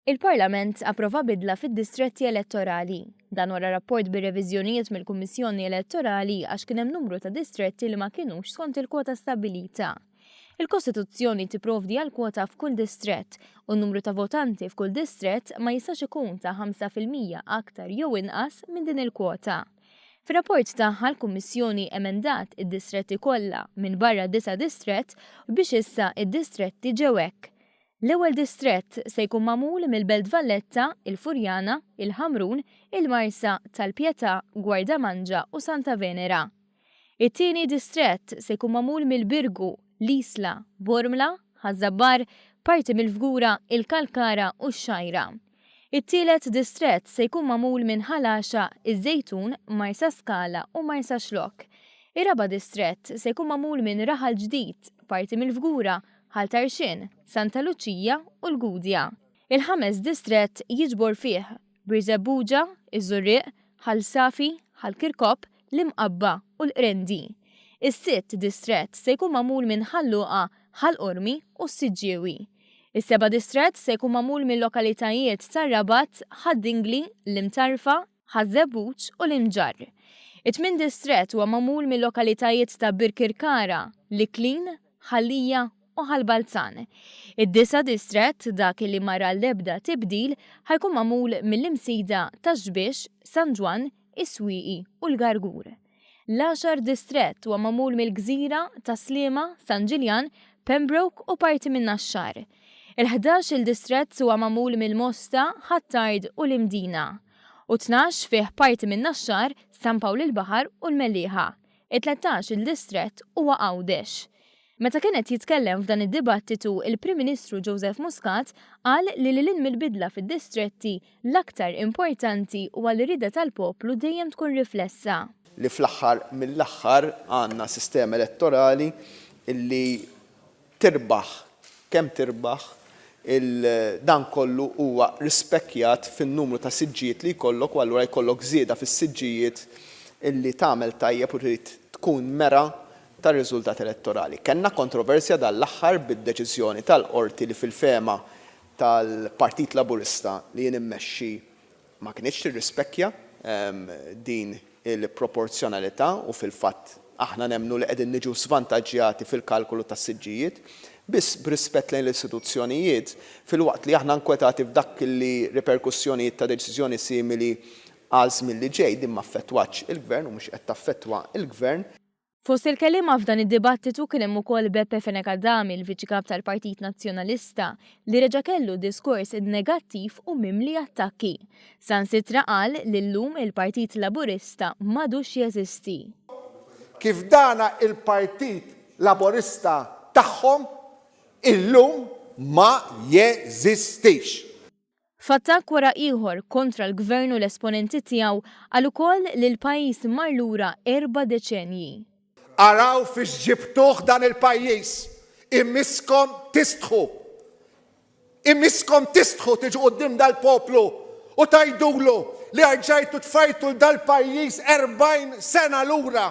Il-Parlament approva bidla fid-distretti elettorali. Dan wara rapport bir-reviżjonijiet mill-Kummissjoni Elettorali għax kien hemm numru ta' distretti li ma kinux skont il-kwota stabbilita. Il-Kostituzzjoni tipprovdi għal kwota f'kull distrett u n-numru ta' votanti f'kull distrett ma jistax ikun ta' 5% aktar jew inqas minn din il-kwota. Fir-rapport tagħha l-Kummissjoni emendat id-distretti kollha minbarra disa' distrett biex issa id-distretti ġew hekk. L-ewwel distrett se jkun magħmul mill-Belt Valletta, il-Furjana, il-Ħamrun, il-Marsa, Tal-Pietà, Gwardamanġa u Santa Venera. It-tieni distrett se jkun magħmul mill-Birgu, l-Isla, Bormla, Ħaż-Żabbar, parti mill-Fgura, il-Kalkara u x-Xgħajra. It-tielet distrett se jkun magħmul minn Ħal Għaxaq, iż-Żejtun, Marsaskala u Marsaxlokk. Ir-raba' distrett se jkun magħmul minn Raħal Ġdid, parti mill-Fgura, Ħal Tarxien, Santa Luċija u l-Gudja. Il-ħames distrett jiġbor fih Birżebbuġa, iż-Żurrieq, Ħal Safi, Ħal Kirkop, l-Imqabba u l-Qrendi. Is-sitt distrett se jkun magħmul minn Ħal Luqa, Ħal Qormi u s-Siġġiewi. Is-seba' distrett se jkun magħmul mil-lokalitajiet tar-Rabat, Ħad-Dingli, l-Imtarfa, Ħaż-Żebbuġ u l-Imġarr. It-tmien distrett huwa magħmul mil-lokalitajiet ta' Birkirkara, l-Iklin, Ħal Lija u Ħal Balzan. Id-disa' distrett, dak li ma ra l-ebda tibdil, ħa jkun magħmul mill-Imsida, Ta' Xbiex, San Ġwann, is-Swieqi u l-Gargur. L-għaxar distrett huwa magħmul mill-Gżira, Tas-Sliema, San Ġiljan, Pembroke u parti min-Naxxar. Il-ħdax-il distrett huwa magħmul mill-Mosta, Ħ'Attard u l-Imdina. U t-tnax fih parti min-Naxxar, San Pawl il-Baħar u l-Mellieħa. It-tlettax-il distrett huwa Għawdex. Meta kien qed jitkellem f'dan id-dibattitu, il-Prim Ministru Joseph Muscat qal li lil hinn mill-bidla fid-distretti, l-aktar importanti huwa li r-rieda tal-poplu dejjem tkun riflessa. Li fl-aħħar mill-aħħar għandna sistema elettorali li tirbaħ kemm tirbaħ dan kollu huwa rispekkjat fin-numru ta' siġġijiet li jkollok u allura jkollok żieda fis-siġġijiet li tagħmel tajjeb u trid tkun mera tar-riżultat elettorali. Kellna kontroversja dan l-aħħar bid-deċiżjoni tal-Qorti li fil-fehma tal-Partit Laburista li jien immexxi ma kinitx tirrispekkja din il-proporzjonalità u fil-fatt aħna nemmnu li qegħdin niġu żvantaġġjati fil-kalkolu tas-siġġijiet. Biss b'rispett lejn l-istituzzjonijiet, filwaqt li aħna nkwetati f'dak li riperkussjonijiet ta' deċiżjoni simili għaż-żmien li ġej, din ma affettwatx il-Gvern u mhux qed taffettwa l-Gvern. Fost il-kelliema f'dan id-dibattitu kien hemm ukoll Beppe Fenech Adami, il-Viċi Kap tal-Partit Nazzjonalista, li reġa' kellu diskors negattiv u mimli attakki. Sansitra qal li llum il-Partit Laburista m'għadux jeżisti. Kif dana il-Partit Laburista tagħhom illum ma jeżistix. F'attakk wara ieħor kontra l-Gvern u l-esponenti tiegħu, qal ukoll li l-pajjiż mar lura erba' deċenji. Araw fiex ġibtuh dan il-pajjiż! Imisskom tistħu! Imisskom tistħu tiġu quddiem dal-poplu u tgħidulu li rġajtu tfajtu 'l dal-pajjiż 40 sena lura!